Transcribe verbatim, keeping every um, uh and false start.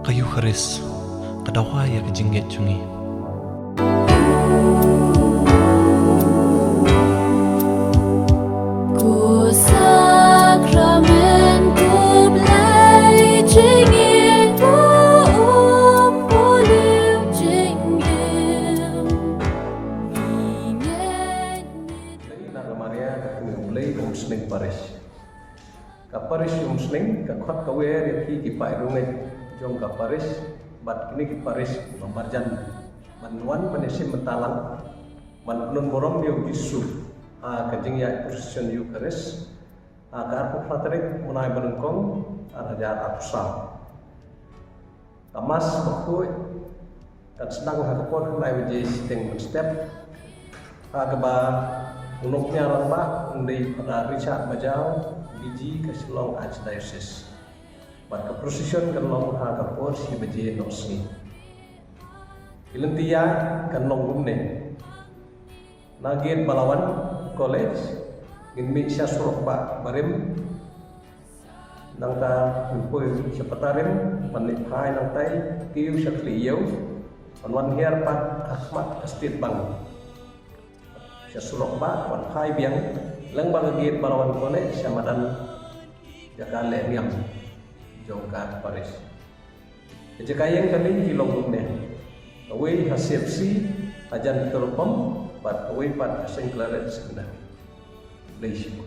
Ka Eukharist ka dawa ïa ka jingngeit jong ngi. Ka Parish Umsning ka khot kawei ïa ki ki paid riewngeit jong ka parish bad kine ki parish ba marjan ban wan ban ïashim bynta lang ban kynmaw burom ïa u Jisu ha ka jingïaid procession Eukharist ha ka arphew phra tarik mynai ba nyngkong ar hajar arphew saw. Ka Mass bakhuid kan sdang ha ka por khyndai baje shiteng mynstep ha kaba u nongñiah rangbah un dei Father Richard Bajau, B G ka Shillong Archdiocese. Bad ka procession kan long ha ka por shi baje noh sngi. Ki lynti ïaid kan long kumne. Na gate ba la wan college ngin mih sha surok ba barim. Nangta ngin poi sha pata rim ban leit phai nangtai kiew sha khlieh ïew ban wan hiar pat ha khmat ka State Bank. Sha surok ba wan phai biang lang ba ka gate ba la wan college sha madan jaka leh niam jong ka parish. Ka jaka ïeng kane ki long kumne. Kawei ha C F C hajan petrol pump bad kawei pat ha Saint Claret Secondary. Khublei shibun.